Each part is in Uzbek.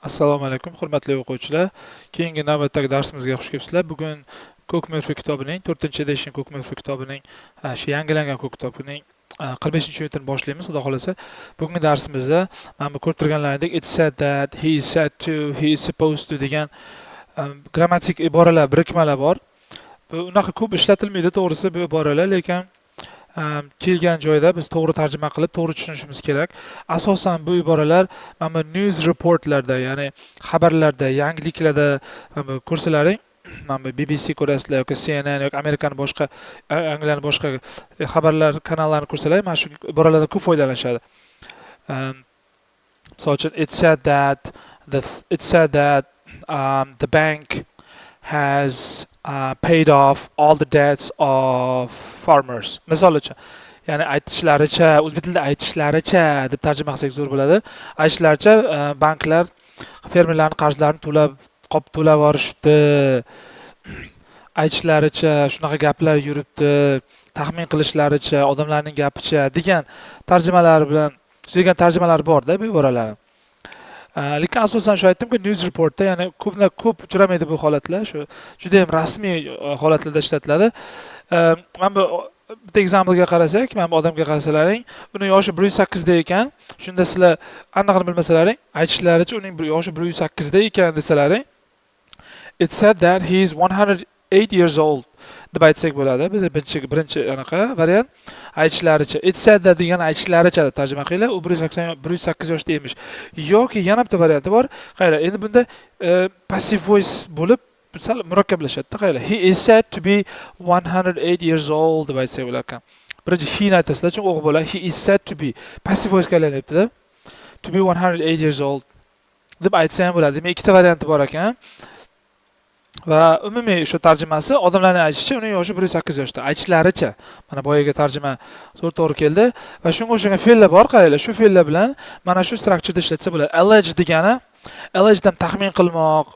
Assalomu alaykum, hurmatli o'quvchilar. Keyingi navbatdagi darsimizga xush kelibsizlar. Bugun Ko'k Murphy kitobining 4-edition Ko'k Murphy kitobining, shu yangilangan Ko'k kitobining 45-unitini boshlaymiz, xudo xolasa. Bugungi darsimizda mana bu ko'rib turganlaringdek "it said that", "he is said to", "he is supposed to" degan grammatik iboralar, birikmalar bor. Bu unaqa ko'p ishlatilmaydi, to'g'risi, bu iboralar, lekin kelgan joyda biz to'g'ri tarjima qilib, to'g'ri tushunishimiz kerak. Asosan bu iboralar mana bu news reportlarda, ya'ni xabarlarda, yangiliklarda. Mana bu ko'rsalaring, mana bu BBC ko'rasizlar yoki CNN yoki Amerikani boshqa, Angliyani boshqa xabarlar kanallarini ko'rsalar, mana shu iboralardan ko'p foydalanishadi. Misol uchun, it said that the bank has paid off all the debts of farmers. Misol uchun, ya'ni aytishlaricha, o'zbek tilida "aytishlaricha" deb tarjima qilsak zo'r bo'ladi. Aytishlaricha, banklar fermerlarning qarzlarini to'lab qop to'lab yuborishibdi. Aytishlaricha, shunaqa gaplar yuribdi, taxmin qilishlaricha, odamlarning gapicha degan tarjimalar bilan degan tarjimalar borda bu iboralarni. Lekin asosan shu aytdimku, news reportda, ya'ni ko'p ko'p uchramaydi bu holatlar, shu juda ham rasmiy holatlarda ishlatiladi. Mana bu bitta examplega qarasak, mana bu odamga qarasalaring, uni yoshi 108da ekan. Shunda sizlar anig'ini bilmasalaring, aytishlaricha, uning yoshi 108da ekan desalaring, "It said that he is 108 years old" deb aytsak bo'ladi. Biz birinchi anaqa variant, aytishlaricha, "it said that" degan "aytishlaricha" deb tarjima qilinglar, u 180, 108 yoshda emish. Yoki yana bitta varianti bor, qaranglar, endi bunda passive voice bo'lib, sal murakkablashadida. Qaranglar, "He is said to be 108 years old" deb aytsak bo'lar ekan. Birinchi "he" ni aytasizlar, chunki o'g'il bola. "He is said to be" passive voice ga aylanyaptida, "to be 108 years old" deb aytsa ham bo'ladi. Demak, ikkita varianti bor ekan. Va umumiy o'sha tarjimasi: odamlarning aytishicha, uning yoshi 108 yoshda. Aytishlaricha. Mana boyagi tarjima zo'r to'g'ri keldi. Va shunga o'xshagan fe'llar bor, qaranglar. Shu fe'llar bilan mana shu structureda ishlatsa bo'ladi. Allege degani, allege dan taxmin qilmoq,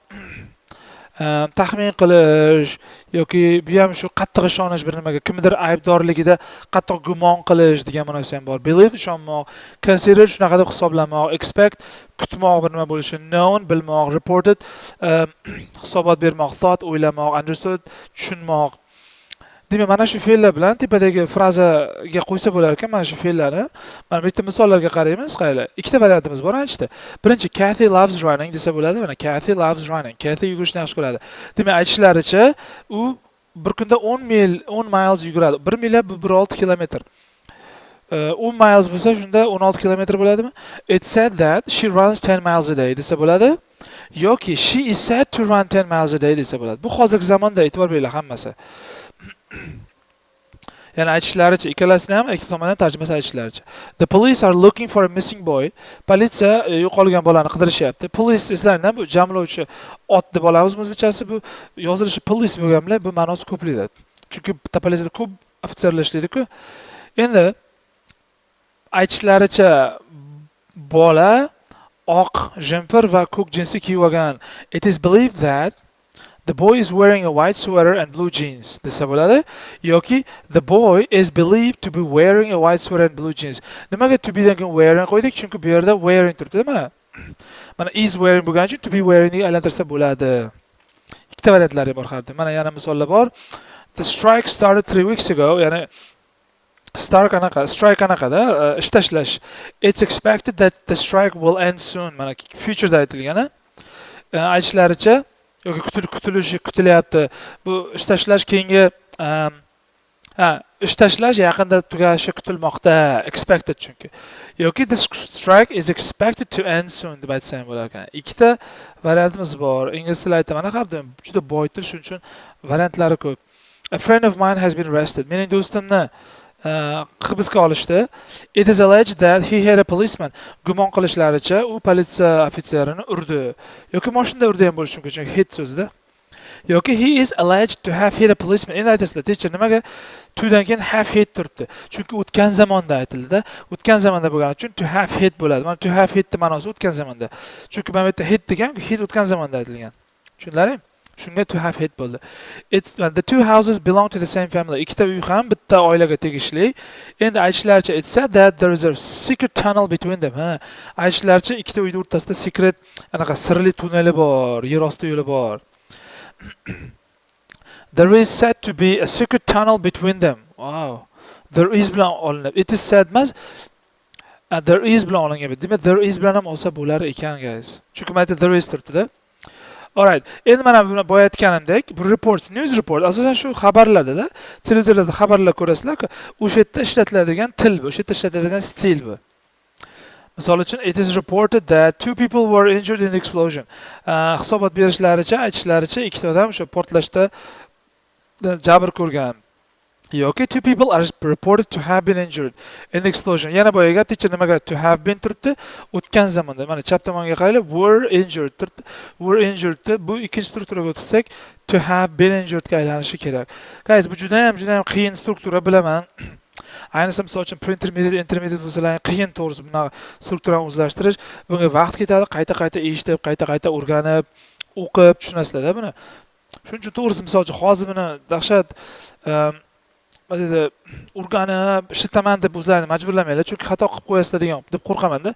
taxmin qilish yoki bu ham shu qattiq ishonish bir nimaga, kimnidir aybdorligida qattiq gumon qilish degan ma'nosi ham bor. Believe ishonmoq, consider shunaqa deb hisoblamoq, expect kutmoq bir nima bo'lishi, known bilmoq, reported hisobot bermoq, thought o'ylamoq, understood tushunmoq. Demak, mana shu fe'llar bilan tepadagi frazaga qo'ysa bo'lar ekan mana shu fe'llarni. Mana bitta misollarga qaraymiz, qaranglar. Ikkita variantimiz bor ana. Birinchi, "Kathy loves running" desa bo'ladi. Mana, "Kathy loves running". Kathy yugurishni yaxshi ko'radi. Demak, aytishlaricha, u bir kunda 10 mil, 10 miles yuguradi. 1 mil bu 1,6 kilometr. 10 miles bo'lsa, shunda 16 kilometr bo'ladimi? "It said that she runs 10 miles a day" desa bo'ladi. Yoki "She is said to run 10 miles a day" desa bo'ladi. Bu hozirgi zamonda, e'tibor beringlar, hammasi. Ya'ni aytishlaricha, ikkalasini ham, ikki tomon ham tarjimasi aytishlaricha. The police are looking for a missing boy. Politsiya yo'qolgan bolani qidirishyapti. Police, eslaringda, bu jamlovchi ot deb olamiz o'zbekchasi, bu yozilishi police bo'lgani bilan bu ma'nosi ko'plikda. Chunki bitta politsiyada ko'p ofitserlar ishlaydi-ku. Endi aytishlaricha, bola oq jemper va ko'k jinsi kiyib olgan. "It is believed that the boy is wearing a white sweater and blue jeans" desa bo'ladi yoki "The boy is believed to be wearing a white sweater and blue jeans". Nimaga "to be" dan keyin "wearing" qo'ydik? Chunki bu yerda "wearing" turibdi, mana. Mana, "is wearing" bo'lgani uchun "to be wearing" ga aylantirsa bo'ladi. Ikkita variantlari bor har. Mana, yana misollar bor. The strike started 3 weeks ago, ya'ni strike anaqa, strike anaqada, ish tashlash. It's expected that the strike will end soon. Mana, futureda aytilgani. Aytishlaricha yoki kutilishi kutilyapti. Bu ish tashlash keyingi ha, ish tashlash yaqinda tugashi kutilmoqda, expected chunki. Yoki "The strike is expected to end soon" deb aytsa ham bo'lar ekan. Ikkita variantimiz bor. Ingliz tili, aytaman, har doim juda boy til, shuning uchun variantlari ko'p. A friend of mine has been arrested. Mening do'stimni hibsga olishdi. It is alleged that he hit a policeman. Gumon qilishlaricha, u politsiya ofitserini urdi. Yoki mashinada urdi ham bo'lishi mumkin, chunki "hit" so'zida. Yoki "He is alleged to have hit a policeman". Endi aytasizlar, teacher, nimaga to dan keyin "have hit" turibdi? Chunki o'tgan zamonda aytildida. O'tgan zamonda bo'lgani uchun "to have hit" bo'ladi. Mana, "to have hit" ma'nosi o'tgan zamonda. Chunki mana bu yerda "hit" degan, "hit" o'tgan zamonda aytilgan. Tushundilaringmi? Shunga to have hit bo'ldi. The two houses belong to the same family. Ikkita uy ham bitta oilaga tegishli. Endi aytishlaricha, it said that there is a secret tunnel between them. Ha, aytishlaricha, ikkita uyni o'rtasida secret, anaqa sirli tunneli bor, yer osti yo'li bor. There is said to be a secret tunnel between them. Wow. There is bilan olinib. It is said emas. There is bilan olingan. Demak, there is bilan ham olsa bo'lar ekan, guys. Chunki mana yerda there is turibdi-da. Alright. Endi mana buni boya aytganimdek, bu reports, news report asosan shu xabarlarda, televizorlarda xabarlar ko'rasizlar, o'sha yerda ishlatiladigan til bu, o'sha yerda ishlatiladigan stil bu. Misol uchun, it is reported that two people were injured in the explosion. Hisobot berishlaricha, aytishlaricha, ikkita odam o'sha portlashda jabr ko'rgan. Yoki two people are reported to have been injured in the explosion. Yana boya gap, teacher, nimaga to have been turibdi? O'tgan zamonda. Mana chap tomonga qaranglar, were injured turibdi. Were injured, bu ikkinchi strukturaga o'tsak, to have been injured ga aylanishi kerak. Guys, bu juda ham, juda ham qiyin struktura, bilaman. Ayniqsa, misol uchun, pre-intermediate, intermediate bo'lsalar qiyin, to'g'risi, bunaqa strukturani o'zlashtirish. Bunga vaqt ketadi, qayta-qayta eshitib, qayta-qayta o'rganib, o'qib tushunasizlar-da buni. Shuning uchun, to'g'risi, misol uchun, hozir buni dahshat, nima deydi, o'rganib ishlataman deb o'zlarini majburlamanglar, chunki xato qilib qo'yasizlar degan deb qo'rqamanda.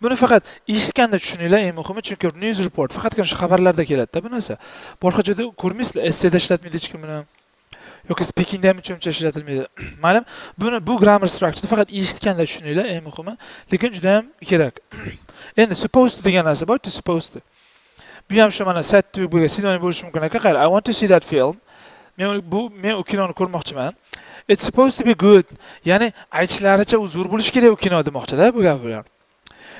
Buni faqat eshitganda tushuninglar, eng muhimi, chunki news report faqatgina shu xabarlarda keladida bu narsa. Boshqa joyda ko'rmaysizlar, essayda ishlatmaydi hech kim buni yoki speakingda ham uncha ishlatilmaydi. Mayli, buni, bu grammar structure faqat eshitganda tushuninglar, eng muhimi, lekin juda ham kerak. Endi supposed to degan narsa bor, to supposed to. Bu ham shu mana said to buga sinonim bo'lishi mumkin aka. Qarang, I want to see that film. Men u kinoni ko'rmoqchiman. It's supposed to be good. Ya'ni aytishlaricha, u zo'r bo'lishi kerak u kino demoqchida bu gap bilan.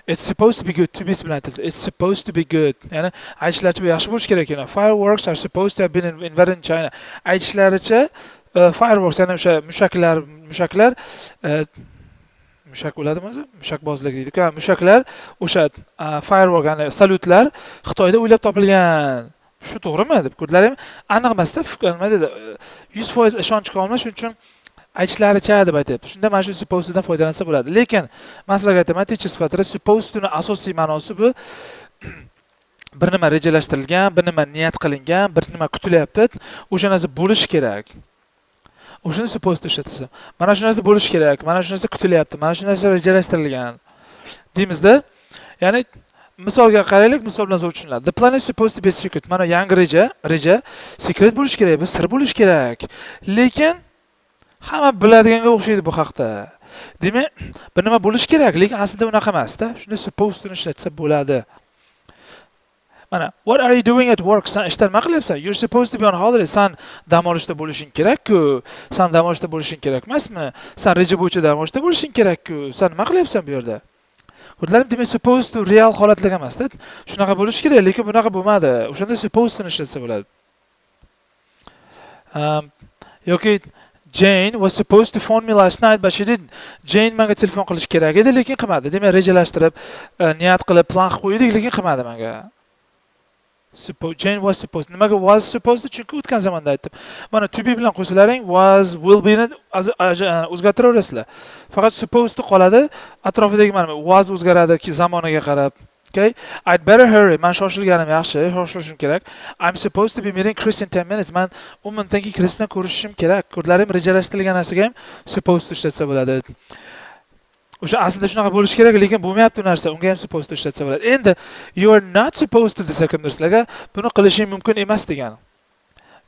It's supposed to be good. To be bilan aytildi. It's supposed to be good. Ya'ni aytishlaricha, bu yaxshi bo'lishi kerak kino. Fireworks are supposed to have been invented in China. Aytishlaricha, fireworks, ya'ni o'sha mushaklar, mushak bo'ladimi o'zi? Mushakbozlik deydi-ku. Mushaklar o'sha firework, ya'ni salyutlar Xitoyda o'ylab topilgan. Shu to'g'rimi deb ko'rdilar, aniq emasda, nima deydi, 100% ishonch komil, shuning uchun aytishlaricha deb aytyapti. Shunda mana shu supposed to'dan foydalansa bo'ladi. Lekin man sizlarga aytaman, teacher sifatida, supposed to'ni asosiy ma'nosi bu bir nima rejalashtirilgan, bir nima niyat qilingan, bir nima kutilyapti, o'sha narsa bo'lishi kerak. O'shani supposed to ishlatasan. Mana shu narsa bo'lishi kerak, mana shu narsa kutilyapti, mana shu narsa rejalashtirilgan deymizda. Ya'ni misolga qaraylik, misol bilan zo'r tushuniladi. The plan is supposed to be secret. Mana yangi reja secret bo'lishi kerak, bu sir bo'lishi kerak. Lekin hamma biladiganga o'xshaydi bu haqda. Demak, bir nima bo'lishi kerak, lekin aslida unaqa emasda. Shunda supposed to ishlatsa bo'ladi. Mana, what are you doing at work? San ishda nima qilyapsan? You're supposed to be on holiday. San dam olishda bo'lishing kerak-ku. San dam olishda bo'lishing kerak emasmi? San reja bo'yicha dam olishda bo'lishing kerak-ku. San nima qilyapsan bu yerda? Ko'rdilaringmi? Demak, supposed to real holatlik emasda. Shunaqa bo'lishi kerak, lekin bunaqa bo'lmadi. O'shanda supposed to ishlatsa bo'ladi. Yoki Jane was supposed to phone me last night, but she didn't. Jane menga telefon qilish kerak edi, lekin qilmadi. Demak, rejalashtirib, niyat qilib, plan qilib qo'ydik, lekin qilmadi menga. Jane was supposed. Nimaga was supposed to? Chunki o'tgan zamonda aytdim. Mana to be bilan qo'ysalaring, was, will be ni o'zgartiraverasizlar. Faqat supposed to qoladi. Atrofidagi mana was o'zgaradi zamoniga qarab. Okay? I'd better hurry. Man shoshilganim yaxshi, shoshilishim kerak. I'm supposed to be meeting Chris in 10 minutes. Man 10 minutdan keyin Chris bilan ko'rishishim kerak. Ko'rdilaringmi, rejalashtirilgan narsaga ham supposed to ishlatsa bo'ladi. O'sha aslida shunaqa bo'lishi kerak, lekin bo'lmayapti u narsa. Unga ham supposed to ishlatsa bo'ladi. Endi you are not supposed to desa kimdir sizlarga, buni qilishing mumkin emas degani.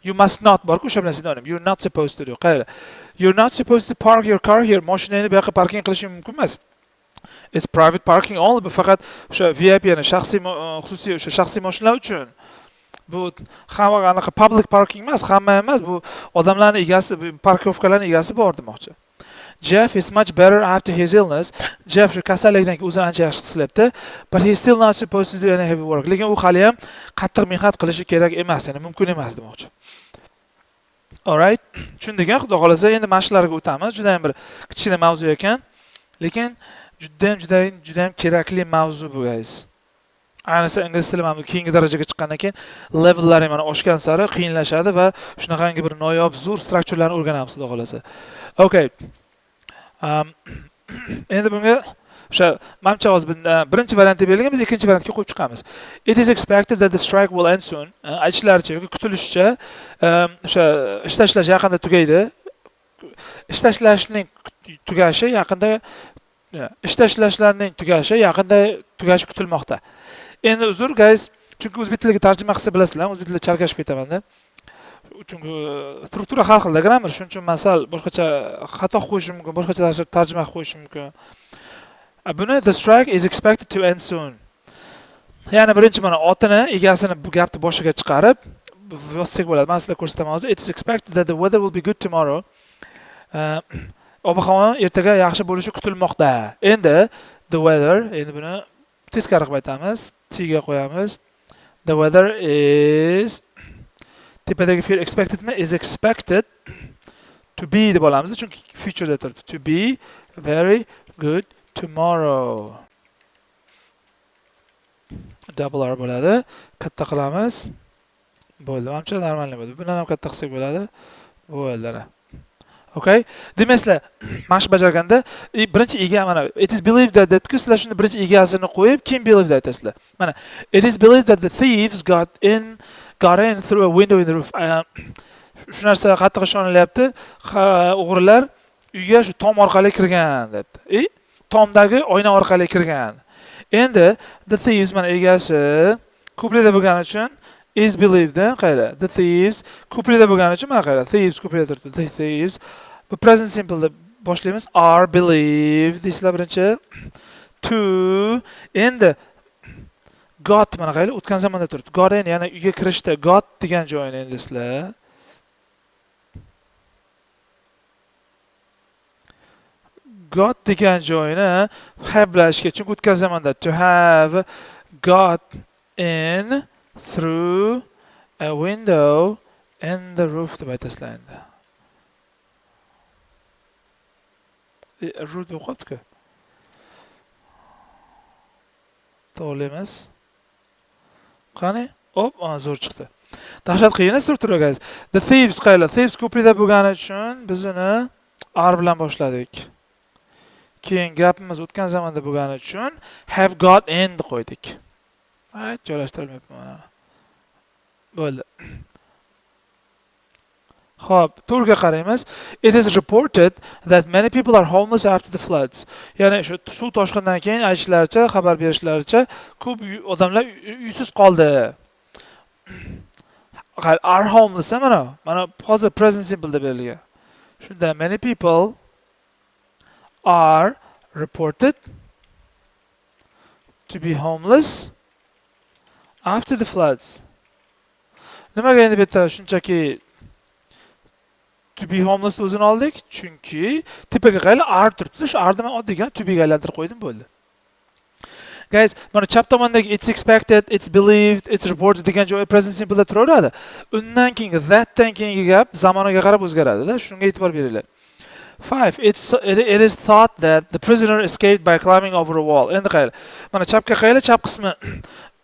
You must not borku, o'sha bilan sinonim. You're not supposed to do. Qaranglar. You're not supposed to park your car here. Mashinangni bu yoqqa parking qilishing mumkin emas. It's private parking only. Bu faqat o'sha VIP, ya'ni shaxsiy xususiy o'sha shaxsiy mashinalar uchun. Bu hamma anaqa public parking emas, hamma emas, bu odamlarning egasi, bu парковка larning egasi bor demoqchi. Jeff is much better after his illness. Jeff shu kasallikdan keyin o'zini ancha yaxshi his qilyapti. But he's still not supposed to do any heavy work. Lekin u hali ham qattiq mehnat qilishi kerak emas, ya'ni mumkin emas demoqchi. Alright, tushundik, a? Xudo xohlasa, endi mashqlarga o'tamiz. Juda ham bir kichkina mavzu ekan, lekin juda ham, juda juda ham kerakli mavzu bu, guys. Ayniqsa ingliz tili mana bu keyingi darajaga chiqqandan keyin levellari mana oshgan sari qiyinlashadi va shunaqangi bir noyob zo'r structurelarni o'rganamiz, xudo xohlasa. Okay. Endi bunga O'sha manimcha hozir birinchi variantda berilgan, biz ikkinchi variantga qo'yib chiqamiz. It is expected that the strike will end soon. Aytishlaricha yoki kutilishicha, o'sha ish tashlash yaqinda tugaydi. Ish tashlashning tugashi yaqinda, ish tashlashlarning tugashi yaqinda tugashi kutilmoqda. Endi uzr, guys, chunki o'zbek tiliga tarjima qilsa bilasizlar, o'zbek tilida chalkashib ketaman-da. Chunki struktura har xilda grammar, shuning uchun man sal boshqacha xato qo'yishim mumkin, boshqacha tarjima qilib qo'yishim mumkin. Buni the strike is expected to end soon. Ya'ni birinchi mana otini, egasini bu gapni boshiga chiqarib yozsak bo'ladi. Men sizlarga ko'rsataman hozir. It is expected that the weather will be good tomorrow. Ob-havo ertaga yaxshi bo'lishi kutilmoqda. Endi the weather, endi buni teskari qilib aytamiz. T ga qo'yamiz. The weather is, tepadagi fe'l expected mi? Is expected to be deb olamiz, chunki futureda turibdi. To be very good tomorrow. Double R bo'ladi. Katta qilamiz. Bo'ldi. Manimcha normal bo'ldi. Bundan ham katta qilsak bo'ladi. Bo'ldi. Okay? Demak, sizlar mashq bajarganda birinchi ega mana it is believed that debku, sizlar shuni birinchi egasini qo'yib, keyin believed aytasizlar. Mana it is believed that the thieves got in through a window in the roof. Shu narsa qattiq ishonilyapti. O'g'rilar uyga shu tom orqali kirgan debdi. Tomdagi oyna orqali kirgan. Endi the thieves mana egasi ko'plikda bo'lgani uchun is believed, qayda? The thieves ko'plikda bo'lgani uchun mana qayda? Thieves ko'plikda turibdi. The thieves. Bu present simple deb boshlaymiz. Are believed deysizlar birinchi. To, endi got mana qayda? O'tgan zamonda turibdi. Got in, ya'ni uyga kirishda got degan joyini endi sizlar got degan joyini have bilan ishga, chunki o'tgan zamonda to have got in through a window in the roof deb aytasizlar endi. Roof deb qolibdi-ku. To'g'ri emas. Qani? Hop, ana zo'r chiqdi. Dahshat qiyin struktura, guys. The thieves qaylar? Thieves ko'plikda bo'lgani uchun biz uni are bilan boshladik. Keyin gapimiz o'tgan zamonda bo'lgani uchun have got in deb qo'ydik. Ay, joylashtirolmayapman mana. Bo'ldi. Xo'p, to'rtga qaraymiz. It is reported that many people are homeless after the floods. Ya'ni shu suv toshqinidan keyin aytishlaricha, xabar berishlaricha ko'p odamlar uysiz qoldi. Are homeless mana. Mana hozir present simple deb berilgan. Shunda many people are reported to be homeless after the floods. Nimaga endi bu yerda shunchaki to be homeless o'zini oldik? Chunki tepaga qaranglar, are turibdi. Shu are'ni men oddiygina to be'ga aylantirib qo'ydim, bo'ldi. Guys, mana chap tomondagi it's expected, it's believed, it's reported degan joyi present simple da turaveradi. Undan keyingi thatdan keyingi gap zamoniga qarab o'zgaradi-da. Shunga e'tibor beringlar. 5. It is thought that the prisoner escaped by climbing over a wall. Endi qaranglar. Mana chapga qaranglar, chap qismi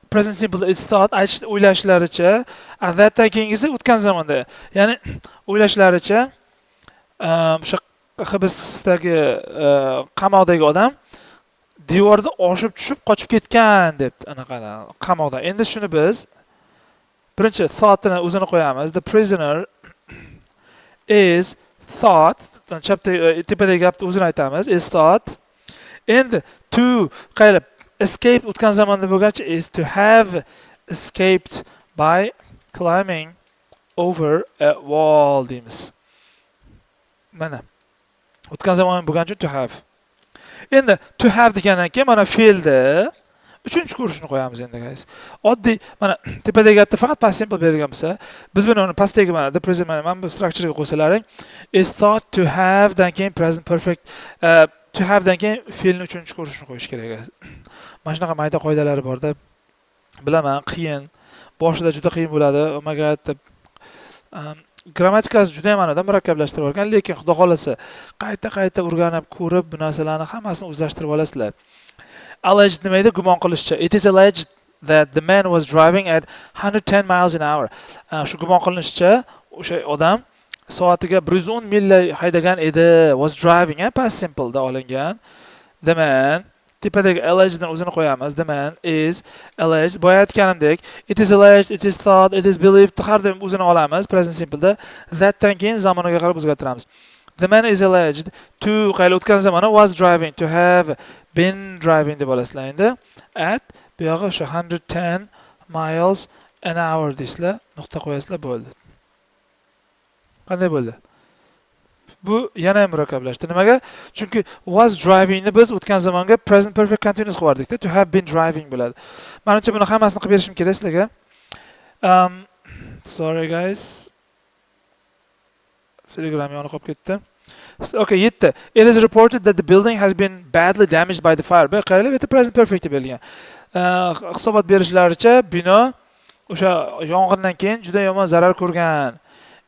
present simple it's thought, aytish o'ylashlaricha, thatdan keyingisi o'tgan zamonda. Ya'ni o'ylashlaricha, o'sha hibsdagi, qamoqdagi odam devorda oshib tushib qochib ketgan deb anaqadan, qamoqdan. Endi shuni biz birinchi thoughtini o'zini qo'yamiz. The prisoner is thought, chapda, tepadagi gapni o'zini aytamiz, is thought. Endi to qaranglar, escape o'tgan zamonda bo'lgancha is to have escaped by climbing over a wall deymiz. Mana o'tgan zamon bo'lgancha to have. Endi to have degandan keyin mana fe'lni uchinchi ko'rinishini qo'yamiz endi, guys. Oddiy mana tepadagi gapda faqat past simple berilgan bo'lsa, biz buni uni pastdagi mana the present mana bu structurega qo'ysalaring, is thought to have dan keyin present perfect, to have dan keyin fe'lni uchinchi ko'rinishini qo'yish kerak, guys. Mana shunaqa mayda qoidalari borda. Bilaman, qiyin. Boshida juda qiyin bo'ladi. Nimaga deb, grammatikasi juda ham anada murakkablashtirib yuborgan, lekin xudo xolasa qayta-qayta o'rganib, ko'rib bu narsalarni hammasini o'zlashtirib olasizlar. Alleged nima edi? Gumon qilishcha. It is alleged that the man was driving at 110 miles an hour. Shu gumon qilinishicha, o'sha odam soatiga 110 mil haydagan edi. Was driving, past simple da olingan. The man Tepadagi allegedni o'zini qo'yamiz. The man is alleged. Boya aytganimdek, it is alleged, it is thought, it is believed, har doim o'zini olamiz present simpleda. Thatdan keyin zamoniga qarab o'zgartiramiz. The man is alleged to, qayli o'tgan zamoni, was driving, to have been driving deb olasizlar endi. At bu yog'i o'sha 110 miles an hour deysizlar, nuqta qo'yasizlar, bo'ldi. Qanday bo'ldi? Bu yana ham murakkablashdi. Nimaga? Chunki was drivingni biz o'tgan zamonga present perfect continuous qilib yubordikda. To have been driving bo'ladi. Manimcha, buni hammasini qilib berishim kerak sizlarga. Sorry guys. Telegram yonib qolib ketdi. Okay, yetti. It is reported that the building has been badly damaged by the fire. Bu qaranglar, bu yerda present perfect deb berilgan. Hisobot berishlaricha, bino o'sha yong'indan keyin juda yomon zarar ko'rgan.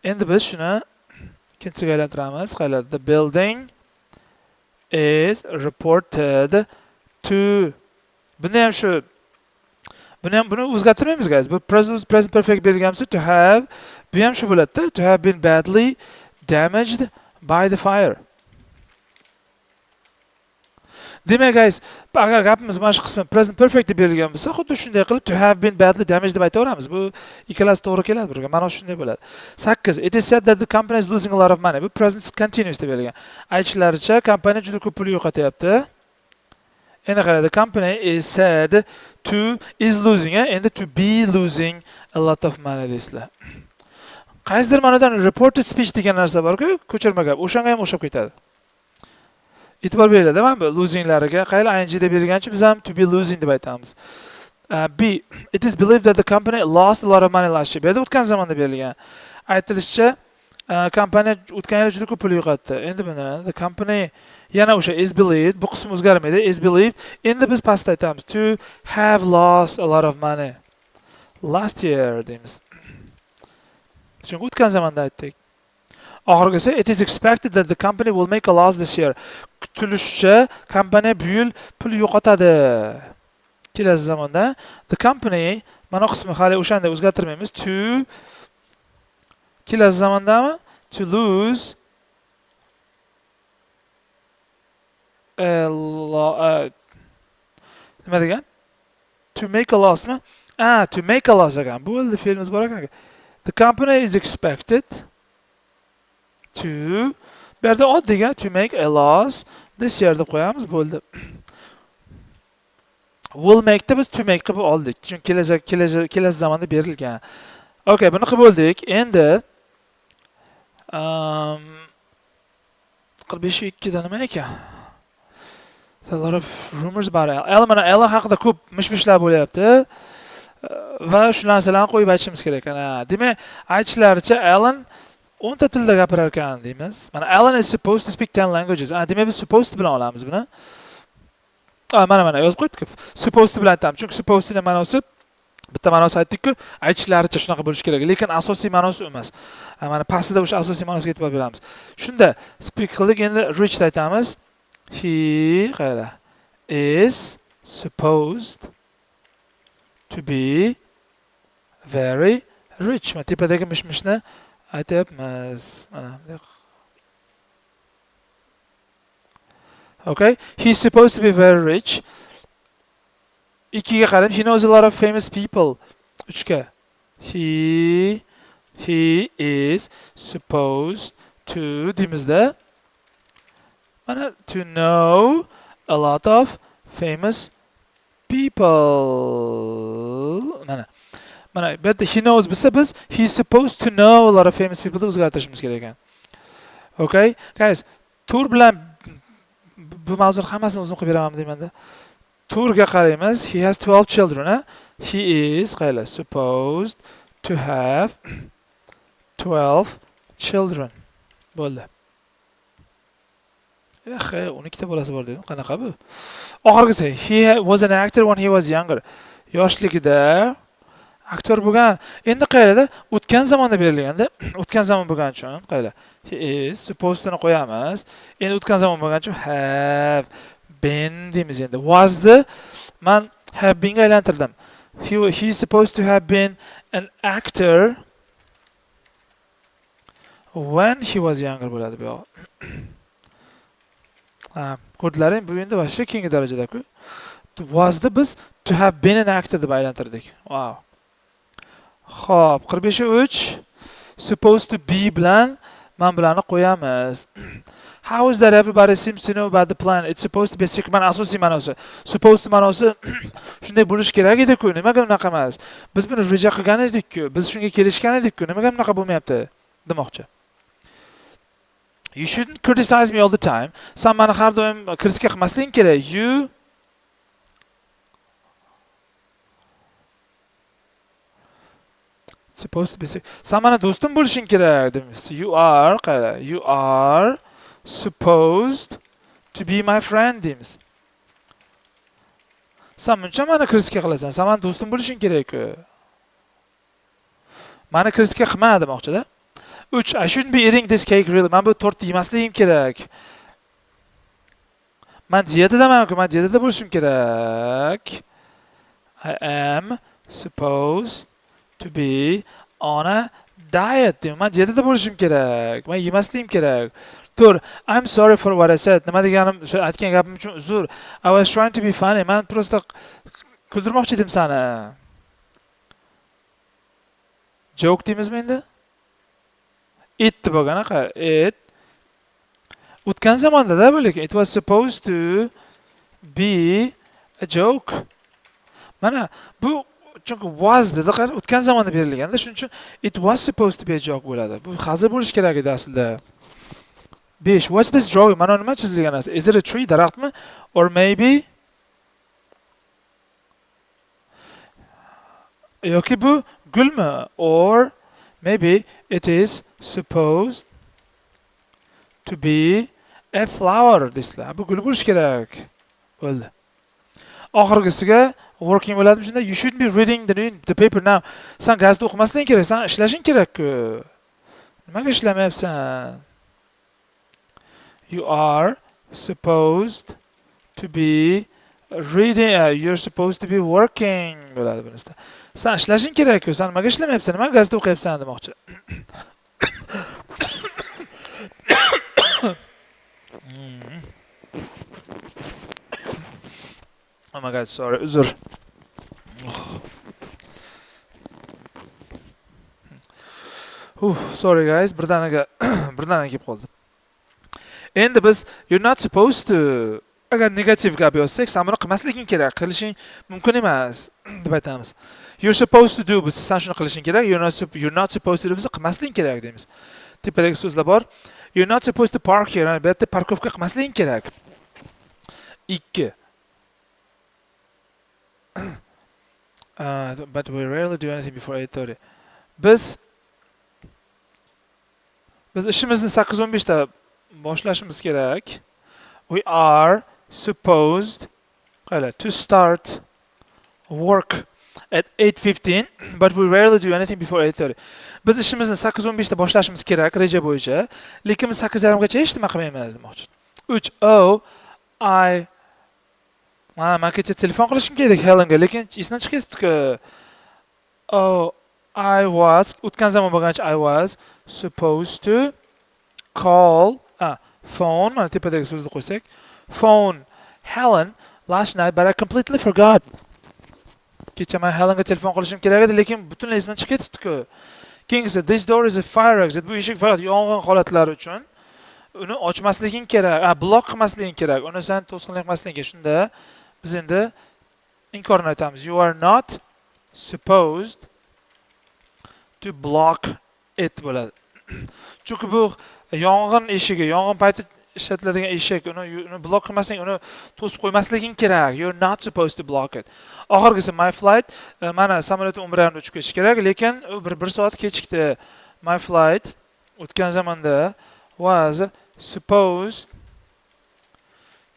Endi biz shuni ikkinchisiga aylantiramiz. Qaranglar, the building is reported to. Buni ham shu, buni ham, buni o'zgartirmaymiz, guys. Bu present perfect berilgan bo'lsa, to have, bu ham shu bo'ladi-da. To have been badly damaged by the fire. Demak, guys, agar gapimiz mana shu qismi present perfect deb berilgan bo'lsa, xuddi shunday qilib to have been badly damaged deb aytaveramiz. Bu ikkalasi to'g'ri keladi birga. Ma'no shunday bo'ladi. 8. It is said that the company is losing a lot of money. Bu present continuous deb berilgan. Aytishlaricha, kompaniya juda ko'p pul yo'qotyapti. Endi qarang, the company is said to is losing, endi to be losing a lot of money deysizlar. Qaysidir ma'nodan reported speech degan narsa bor-ku, ko'chirma gap. O'shanga ham o'xshab ketadi. E'tibor beringlar, mana bu losinglariga qaranglar, ing deb berilgancha biz ham to be losing deb aytamiz. B. It is believed that the company lost a lot of money last year. Bu yerda o'tgan zamonda berilgan. Aytilishicha, kompaniya o'tgan yili juda ko'p pul yo'qotdi. Endi buni the company yana o'sha is believed, bu qism o'zgarmaydi. Is believed. Endi biz pastda aytamiz to have lost a lot of money last year deymiz. Chunki o'tgan zamonda aytdik. Oxirgisi, it is expected that the company will make a loss this year. Kutilishicha, kompaniya bu yil pul yo'qotadi. Kelasi zamonda the company, mana qismi hali o'shanda o'zgartirmaymiz. To kelasi zamondami? To lose a nima degan? To make a lossmi? Ah, to make a loss ekan. Bo'ldi, fe'limiz bor ekan. The company is expected to, bu yerda oddiy to make a loss this year deb qo'yamiz, bo'ldi. Will make'da biz to make qilib oldik. Chunki kelasi zamonda berilgan. Okay, buni qilib bo'ldik. Endi 45.2 da nima ekan? A lot of rumors about Ellen. Mana Ellen haqida ko'p mish-mishlar bo'lyapti. Va shu narsalarni qo'yib aytishimiz kerak. Ana, demak, aytishlaricha, Ellen 10 ta tilda gapirar ekan deymiz. Mana, Ellen is supposed to speak 10 languages. A, demak, biz supposed to bilan olamiz buni. A, mana yozib qo'yibdik. Supposed to bilan aytamiz. Chunki supposed to ma'nosi, bitta ma'nosi aytdik-ku, aytishlaricha shunaqa bo'lishi kerak, lekin asosiy ma'nosi u emas. Mana pastida o'sha asosiy ma'nosiga e'tibor beramiz. Shunda speak qildik, endi rich aytamiz. He qayerda? Is supposed to be very rich. Mana tepadagi mish-mishni aytyapmiz. Mana bunday. Okay, he's supposed to be very rich. Ikkiga qarang, he knows a lot of famous people. Uchga. He is supposed to deymizda. Mana to know a lot of famous people. Mana. Mana bu yerda he knows bo'lsa, biz he's supposed to know a lot of famous people deb o'zgartirishimiz kerak ekan. Okay, guys, to'rt bilan bu mavzuni hammasini o'zim qilib beraman deymanda. To'rtga qaraymiz. He has 12 children. A? He is qayla supposed to have 12 children. Bo'ldi. Eh, 12 ta bolasi bor dedim. Qanaqa bu? Oxirgisi, he was an actor when he was younger. Yoshligida aktyor bo'lgan. Endi qayerda? O'tgan zamonda berilganda, o'tgan zamon bo'lgani uchun qayerda? He is supposed to ni qo'yamiz. Endi o'tgan zamon bo'lgani uchun have been deymiz endi. Wasni man have beenga aylantirdim. He is supposed to have been an actor when he was younger bo'ladi bu yog'i. Ha, ko'rdilaring, bu endi вообще keyingi darajada-ku. Wasni biz to have been an actor deb aylantirdik. Wow. Xo'p, 45.3 supposed to be bilan man bularni qo'yamiz. How is that everybody seems to know about the plan? It's supposed to be a secret. Mana asosiy ma'nosi. Supposed to ma'nosi shunday bo'lishi kerak edi-ku. Nimaga unaqa emas? Biz buni reja qilgan edik-ku. Biz shunga kelishgan edik-ku. Nimaga bunaqa bo'lmayapti? Demoqchi. You shouldn't criticize me all the time. San meni har doim kritika qilmasliging kerak. You supposed to be. San meni do'stim bo'lishing kerak deymiz. You are qara. You are supposed to be my friend deymiz. San muncha meni kritika qilasan. San meni do'stim bo'lishing kerak-ku. Meni kritika qilma demoqchi-da. 3. I shouldn't be eating this cake really. Men bu tortni yemasligim kerak. Men diyetadaman-ku, men dietada bo'lishim kerak. I am supposed to be on a diet deyman. Men dietada bo'lishim kerak. Men yemasligim kerak. 4. I'm sorry for what I said. Nima deganim, o'sha aytgan gapim uchun uzr. I was trying to be funny. Men просто kuldirmoqchi edim seni. Joke deymizmi endi? It deb bo'lgan aka. It o'tgan zamonda-da bu, lekin it was supposed to be a joke. Mana bu chunki was dedi, qara, o'tgan zamonda berilganda, shuning uchun it was supposed to be a joke bo'ladi. Bu hazil bo'lishi kerak edi aslida. 5. What's this drawing? Mana nima chizilgan narsa? Is it a tree, daraxtmi? Or maybe yoki bu gulmi? Or maybe it is supposed to be a flower deysizlar. Bu gul bo'lishi kerak. Bo'ldi. Oxirgisiga working bo'ladimi shunda? You shouldn't be reading the paper now. San gazeta o'qimasliging kerak, san ishlashing kerak-ku. Nimaga ishlamayapsan? You are supposed to be reading, you're supposed to be working bo'ladi bunisida. San ishlashing kerak-ku, san nimaga ishlamayapsan? Nimaga gazeta o'qiyapsan demoqchi. Oh my god, sorry, uzr. Sorry guys, birdaniga birdaniga kelib qoldi. Endi biz you're not supposed to agar negativ gap yozsak, san buni qilmasliging kerak, qilishing mumkin emas deb aytamiz. You're supposed to do bo'lsa, san shuni qilishing kerak, you're not supposed to do bo'lsa, qilmasliging kerak deymiz. Tepadagi so'zlar bor. You're not supposed to park here. Bu yerda parkovka qilmasliging kerak. 2. But we rarely do anything before 8:30. Biz ishimizni 8:15 da boshlashimiz kerak. We are supposed to start work at 8:15, but we rarely do anything before 8:30. Biz ishimizni 8:15 da boshlashimiz kerak reja bo'yicha, lekin biz 8:30 gacha hech nima qilmaymiz demoqchi. 3. Oh, I man kecha telefon qilishim kerak Helenga, lekin esdan chiqib ketibdi-ku. Oh, I was o'tgan zamon bo'lgancha I was supposed to call phone, mana tepadagi so'zni qo'ysak, phone Helen last night, but I completely forgot. Kecha men Helenga telefon qilishim kerak edi, lekin butunlay esimdan chiqib ketibdi-ku. Keyingisi, this door is a fire exit. Bu eshik faqat yong'in holatlari uchun. Uni ochmasliging kerak, blok qilmasliging kerak. Uni sen to'sqinlik qilmasliging kerak. Shunda biz endi inkorni aytamiz. You are not supposed to block it bo'ladi. Chunki bu yong'in eshigi, yong'in payti ishlatiladigan eshik, uni blok qilmasang, uni to'sib qo'ymasliging kerak. You're not supposed to block it. Oxirgisi, my flight, mana samolyotim 11:30 uchib ketishi kerak, lekin u bir soat kechikdi. My flight o'tgan zamonda was supposed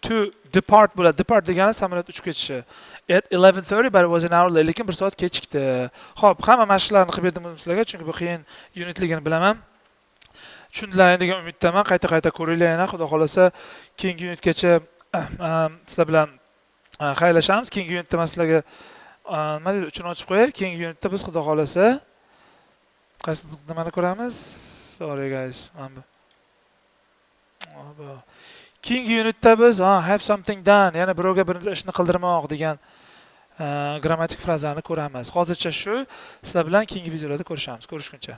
to depart bo'ladi. Depart degani samolyot uchib ketishi. At 11:30, but it was an hour late. Lekin 1 soat kechikdi. Xo'p, hamma mashqlarni qilib berdim sizlarga, chunki bu qiyin unitligini bilaman. Tushundilaring degan umiddaman. Qayta-qayta ko'ringlar yana, xudo xolasa keyingi unitgacha sizlar bilan xayrlashamiz. Keyingi unitda men sizlarga nima deydi, uchini ochib qo'yay. Keyingi unitda biz xudo xolasa qaysi nimani ko'ramiz? Sorry guys, mana bu. Keyingi unitda biz have something done, ya'ni birovga bir ishni qildirmoq degan grammatik frazani ko'ramiz. Hozircha shu. Sizlar bilan keyingi videolarda ko'rishamiz. Ko'rishguncha.